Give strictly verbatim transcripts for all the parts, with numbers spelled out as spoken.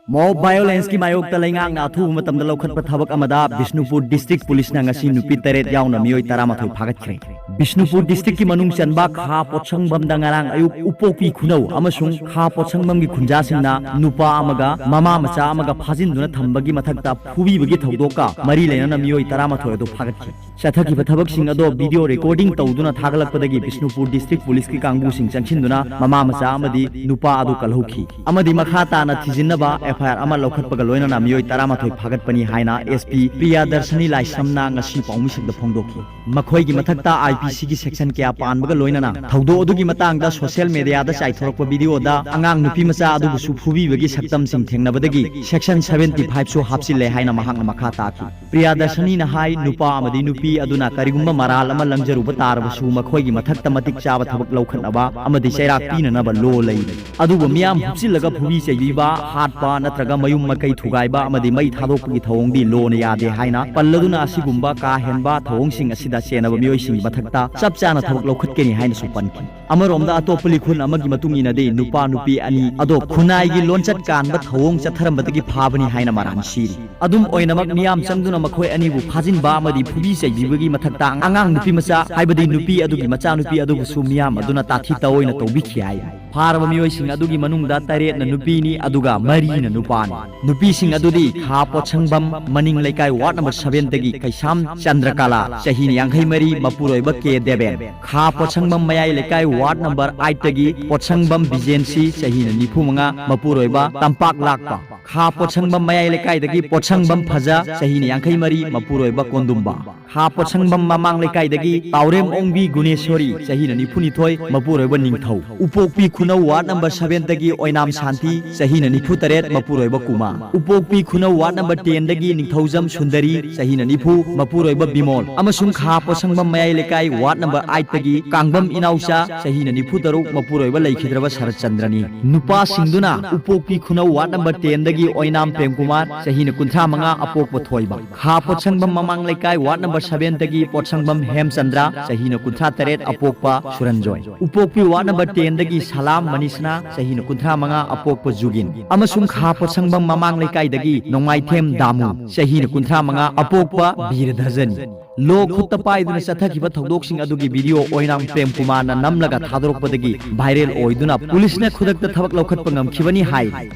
Mob violence ꯀꯤ ꯃꯥꯌꯣꯛꯇ ꯂꯩꯉꯥꯛꯅ ꯑꯊꯨꯕ ꯃꯇꯝꯗ ꯂꯧꯈꯠꯄ ꯊꯕꯛ ꯑꯃꯗ ꯕꯤꯁꯅꯨꯄꯨꯔ district police ꯅ ꯉꯁꯤ ꯅꯨꯄꯤ ꯇꯔꯦꯠ ꯌꯥꯎꯅ ꯃꯤꯑꯣꯏ ꯇꯔꯥꯃꯥꯊꯣꯏ ꯐꯥꯒꯠꯈ꯭ꯔꯦ꯫ ꯕꯤꯁꯅꯨꯄꯨꯔ district ꯀꯤ ꯃꯅꯨꯡ ꯆꯟꯕ ꯈꯥ ꯄꯣꯠꯁꯪꯕꯝꯗ ꯉꯔꯥꯡ ꯑꯌꯨꯛ ꯎꯄꯣꯛꯄꯤ ꯈꯨꯅꯧ ꯑꯃꯁꯨꯡ ꯈꯥ ꯄꯣꯠꯁꯪꯕꯝꯒꯤ ꯈꯨꯟꯖꯥꯁꯤꯡꯅ ꯅꯨꯄꯥ ꯑꯃꯒ ꯃꯃꯥ ꯃꯆꯥ ꯑꯃꯒ ꯐꯥꯖꯤꯟꯗꯨꯅ ꯊꯝꯕꯒꯤ ꯃꯊꯛꯇ ꯐꯨꯕꯤꯕꯒꯤ ꯊꯧꯗꯣꯛꯀ ꯃꯔꯤ ꯂꯩꯅꯅ ꯃꯤꯑꯣꯏ ꯇꯔꯥꯃꯥꯊꯣꯏ ꯑꯗꯨ ꯐꯥꯒꯠꯈꯤ꯫ ꯆꯠꯊꯈꯤꯕ ꯊꯕꯛꯁꯤꯡ ꯑꯗꯣ video recording ꯇꯧꯗꯨꯅ ꯊꯥꯒꯠꯂꯛꯄꯗꯒꯤ ꯕꯤꯁꯅꯨꯄꯨꯔ district police ꯀꯤ ꯀꯥꯡꯕꯨꯁꯤꯡ ꯆꯪꯁꯤꯟꯗꯨꯅ ꯃꯃꯥ ꯃꯆꯥ ꯑꯃꯗꯤ ꯅꯨꯄꯥ ꯑꯗꯨ ꯀꯜꯍꯧꯈꯤ ꯑꯃꯗꯤ ꯃꯈꯥ ꯇꯥꯅ ꯊꯤꯖꯤꯟꯅꯕ F I R ꯑꯃ ꯂꯧꯈꯠꯄꯒ ꯂꯣꯏꯅꯅ ꯃꯤꯑꯣꯏ ꯇꯔꯥꯃꯥꯊꯣꯏ ꯐꯥꯒꯠꯄꯅꯤ ꯍꯥꯏꯅ S P ꯄ꯭ꯔꯤꯌꯥꯗꯔꯁꯅꯤ ꯂꯥꯏꯁ꯭ꯔꯝꯅ ꯉꯁꯤ ꯄꯥꯎꯃꯤꯁꯤꯡꯗ ꯐꯣꯡꯗꯣꯛꯈꯤ꯫ ꯃꯈꯣꯏꯒꯤ ꯃꯊꯛꯇ I P C ꯒꯤ section ꯀꯌꯥ ꯄꯥꯟꯕꯒ ꯂꯣꯏꯅꯅ ꯊꯧꯗꯣꯛ ꯑꯗꯨꯒꯤ ꯃꯇꯥꯡꯗ social media ꯗ ꯆꯥꯏꯊꯣꯔꯛꯄ video ꯗ ꯑꯉꯥꯡ ꯅꯨꯄꯤ ꯃꯆꯥ ꯑꯗꯨꯕꯨꯁꯨ ꯐꯨꯕꯤꯕꯒꯤ ꯁꯛꯇꯝꯁꯤꯡ ꯊꯦꯡꯅꯕꯗꯒꯤ section seventy five ꯁꯨ ꯍꯥꯞꯆꯤꯜꯂꯦ ꯍꯥꯏꯅ ꯃꯍꯥꯛꯅ ꯃꯈꯥ ꯇꯥꯈꯤ꯫ ꯄ꯭ꯔꯤꯌꯥꯗꯔꯁꯅꯤꯅ ꯍꯥꯏ, ꯅꯨꯄꯥ ꯑꯃꯗꯤ ꯅꯨꯄꯤ ꯑꯗꯨꯅ ꯀꯔꯤꯒꯨꯝꯕ ꯃꯔꯥꯜ ꯑꯃ ꯂꯪꯖꯔꯨꯕ ꯇꯥꯔꯕꯁꯨ ꯃꯈꯣꯏꯒꯤ ꯃꯊꯛꯇ ꯃꯇꯤꯛ ꯆꯥꯕ ꯊꯕꯛ ꯂꯧꯈꯠꯅꯕ ꯑꯃꯗꯤ ꯆꯩꯔꯥꯛ ꯄꯤꯅꯅꯕ law ꯂꯩꯔꯤ꯫ ꯑꯗꯨꯕꯨ ꯃꯤꯌꯥꯝ ꯍꯨꯞꯆꯤꯜꯂꯒ ꯐꯨꯕꯤ ꯆꯩꯕꯤꯕ, ꯍꯥꯠꯄ ꯅꯠꯇ꯭ꯔꯒ ꯃꯌꯨꯝ ꯃꯀꯩ ꯊꯨꯒꯥꯏꯕ ꯑꯃꯗꯤ ꯃꯩ ꯊꯥꯗꯣꯛꯄꯒꯤ ꯊꯧꯑꯣꯡꯗꯤ law ꯅ ꯌꯥꯗꯦ ꯍꯥꯏꯅ ꯄꯜꯂꯗꯨꯅ ꯑꯁꯤꯒꯨꯝꯕ ꯀꯥ ꯍꯦꯟꯕ ꯊꯧꯑꯣꯡꯁꯤꯡ ꯑꯁꯤꯗ ꯆꯦꯟꯅꯕ ꯃꯤꯑꯣꯏꯁꯤꯡꯒꯤ ꯃꯊꯛꯇ ꯆꯞ ꯆꯥꯅ ꯊꯕꯛ ꯂꯧꯈꯠꯀꯅꯤ ꯍꯥꯏꯅꯁꯨ ꯄꯟꯈꯤ꯫ ꯑꯃꯔꯣꯝꯗ ꯑꯇꯣꯞꯄ ꯂꯤꯈꯨꯟ ꯑꯃꯒꯤ ꯃꯇꯨꯡ ꯏꯟꯅꯗꯤ ꯅꯨꯄꯥ ꯅꯨꯄꯤ ꯑꯅꯤ ꯑꯗꯣ ꯈꯨꯟꯅꯥꯏꯒꯤ ꯂꯣꯟꯆꯠ ꯀꯥꯟꯕ ꯊꯧꯑꯣꯡ ꯆꯠꯊꯔꯝꯕꯗꯒꯤ ꯐꯥꯕꯅꯤ ꯍꯥꯏꯅ ꯃꯔꯥꯜ ꯁꯤꯔꯤ꯫ ꯑꯗꯨꯝ ꯑꯣꯏꯅꯃꯛ ꯃꯤꯌꯥꯝ ꯆꯪꯗꯨꯅ ꯃꯈꯣꯏ ꯑꯅꯤꯕꯨ ꯐꯥꯖꯤꯟꯕ ꯑꯃꯗꯤ ꯐꯨꯕꯤ ꯆꯩꯕꯤꯕꯒꯤ ꯃꯊꯛꯇ ꯑꯉꯥꯡ ꯅꯨꯄꯤ ꯃꯆꯥ ꯍꯥꯏꯕꯗꯤ ꯅꯨꯄꯤ ꯑꯗꯨꯒꯤ ꯃꯆꯥꯅꯨꯄꯤ ꯑꯗꯨꯕꯨꯁꯨ ꯃꯤꯌꯥꯝ ꯑꯗꯨꯅ ꯇꯥꯊꯤ ꯇꯥꯑꯣꯏꯅ ꯇꯧꯕꯤꯈꯤ ꯍꯥꯏ꯫ ꯐꯥꯔꯕ ꯃꯤꯑꯣꯏꯁꯤꯡ ꯑꯗꯨꯒꯤ ꯃꯅꯨꯡꯗ ꯇꯔꯦꯠꯅ ꯅꯨꯄꯤꯅꯤ ꯑꯗꯨꯒ ꯃꯔꯤꯅ ꯅꯨꯄꯥꯅꯤ꯫ ꯅꯨꯄꯤꯁꯤꯡ ꯑꯗꯨꯗꯤ ꯈꯥ ꯄꯣꯠꯁꯪꯕꯝ ꯃꯅꯤꯡ ꯂꯩꯀꯥꯏ ward number seven ꯗꯒꯤ ꯀꯩꯁꯥꯝ ꯆꯟꯗ꯭ꯔꯀꯥꯂꯥ, ꯆꯍꯤ ꯌꯥꯡꯈꯩ ꯃꯔꯤ, ꯃꯄꯨꯔꯣꯏꯕ ꯀꯦ ꯗꯦꯕꯦꯟ, ꯈꯥ ꯄꯣꯠꯁꯪꯕꯝ ꯃꯌꯥꯏ ꯂꯩꯀꯥꯏ ward number eight ꯇꯒꯤ ꯄꯣꯠꯁꯪꯕꯝ ꯕꯤꯖꯦꯟꯁꯤ, ꯆꯍꯤꯅ ꯅꯤꯐꯨ ꯃꯉꯥ, ꯃꯄꯨꯔꯣꯏꯕ ꯇꯝꯄꯥꯛ ꯂꯥꯛꯄ, ꯈꯥ ꯄꯣꯠꯁꯪꯕꯝ ꯃꯌꯥꯏ ꯂꯩꯀꯥꯏꯗꯒꯤ ꯄꯣꯠꯁꯪꯕꯝ ꯐꯖ, ꯆꯍꯤꯅ ꯌꯥꯡꯈꯩ ꯃꯔꯤ, ꯃꯄꯨꯔꯣꯏꯕ ꯀꯣꯟꯗꯨꯝꯕ, ꯈꯥ ꯄꯣꯠꯁꯪꯕꯝ ꯃꯃꯥꯡ ꯂꯩꯀꯥꯏꯗꯒꯤ ꯇꯥꯎꯔꯦꯝ ꯑꯣꯡꯕꯤ ꯒꯨꯅꯦꯁꯣꯔꯤ, ꯆꯍꯤꯅ ꯅꯤꯐꯨ ꯅꯤꯊꯣꯏ, ꯃꯄꯨꯔꯣꯏꯕ ꯅꯤꯡꯊꯧ, ꯎꯄꯣꯛꯄꯤ ꯈꯨꯅꯧ ward number seven ꯗꯒꯤ ꯑꯣꯏꯅꯥꯝ ꯁꯥꯟꯇꯤ, ꯆꯍꯤꯅ ꯅꯤꯐꯨ ꯇꯔꯦꯠ, ꯃꯄꯨꯔꯣꯏꯕ ꯀꯨꯃꯥ, ꯎꯄꯣꯛꯄꯤ ꯈꯨꯅꯧ ward number ten ꯗꯒꯤ ꯅꯤꯡꯊꯧꯖꯝ ꯁꯨꯟꯗꯔꯤ, ꯆꯍꯤꯅ ꯅꯤꯐꯨ, ꯃꯄꯨꯔꯣꯏꯕ ꯕꯤꯃꯣꯜ, ꯑꯃꯁꯨꯡ ꯈꯥ ꯄꯣꯠꯁꯪꯕꯝ ꯃꯌꯥꯏ ꯂꯩꯀꯥꯏ ward number eight ꯇꯒꯤ ꯀꯥꯡꯕꯝ ꯏꯅꯥꯎꯆꯥ, ꯆꯍꯤꯅ ꯅꯤꯐꯨ ꯇꯔꯨꯛ, ꯃꯄꯨꯔꯣꯏꯕ ꯂꯩꯈꯤꯗ꯭ꯔꯕ ꯁꯔꯠꯆꯟꯗ꯭ꯔꯅꯤ꯫ ꯅꯨꯄꯥꯁꯤꯡꯗꯨꯅ ꯎꯄꯣꯛꯄꯤ ꯈꯨꯅꯧ ward number ten ꯗꯒꯤ ꯑꯣꯏꯅꯥꯝ ꯄ꯭ꯔꯦꯝꯀꯨꯃꯥꯔ, ꯆꯍꯤꯅ ꯀꯨꯟꯊ꯭ꯔꯥ ꯃꯉꯥ, ꯑꯄꯣꯛꯄ ꯊꯣꯏꯕ, ꯈꯥ ꯄꯣꯠꯁꯪꯕꯝ ꯃꯃꯥꯡ ꯂꯩꯀꯥꯏ ward number seven ꯗꯒꯤ ꯄꯣꯠꯁꯪꯕꯝ ꯍꯦꯝꯆꯟꯗ꯭ꯔ, ꯆꯍꯤꯅ ꯀꯨꯟꯊ꯭ꯔꯥ ꯇꯔꯦꯠ, ꯑꯄꯣꯛꯄ ꯁꯨꯔꯟꯖꯣꯏ, ꯎꯄꯣꯛꯄꯤ ward number ten ꯗꯒꯤ ꯁꯂꯥ ꯃꯅꯤꯁꯅꯥ, ꯆꯍꯤꯅ ꯀꯨꯟꯊ꯭ꯔꯥ ꯃꯉꯥ, ꯑꯄꯣꯛꯄ ꯖꯨꯒꯤꯟ, ꯑꯃꯁꯨꯡ ꯈꯥ ꯄꯣꯠꯁꯪꯕꯝ ꯃꯃꯥꯡ ꯂꯩꯀꯥꯏꯗꯒꯤ ꯅꯣꯡꯃꯥꯏꯊꯦꯝ ꯗꯥꯃꯨ, ꯆꯍꯤꯅ ꯀꯨꯟꯊ꯭ꯔꯥ ꯃꯉꯥ, ꯑꯄꯣꯛꯄ ꯕꯤꯔꯙꯖꯅꯤ꯫ ꯂꯣ ꯈꯨꯠꯇ ꯄꯥꯏꯗꯨꯅ ꯆꯠꯊꯈꯤꯕ ꯊꯧꯗꯣꯛꯁꯤꯡ ꯑꯗꯨꯒꯤ ꯚꯤꯗꯤꯑꯣ ꯑꯣꯏꯅꯥꯝ ꯄ꯭ꯔꯦꯝ ꯀꯨꯃꯥꯔꯅ ꯅꯝꯂꯒ ꯊꯥꯗꯣꯔꯛꯄꯗꯒꯤ ꯚꯥꯏꯔꯦꯜ ꯑꯣꯏꯗꯨꯅ ꯄꯨꯂꯤꯁꯅ ꯈꯨꯗꯛꯇ ꯊꯕꯛ ꯂꯧꯈꯠꯄ ꯉꯝꯈꯤꯕꯅꯤ ꯍꯥꯏꯔꯤ꯫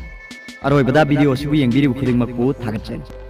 ꯑꯔꯣꯏꯕꯗ ꯚꯤꯗꯤꯑꯣ ꯑꯁꯤꯕꯨ ꯌꯦꯡꯕꯤꯔꯤꯕ ꯈꯨꯗꯤꯡꯃꯛꯄꯨ ꯊꯥꯒꯠꯆꯔꯤ꯫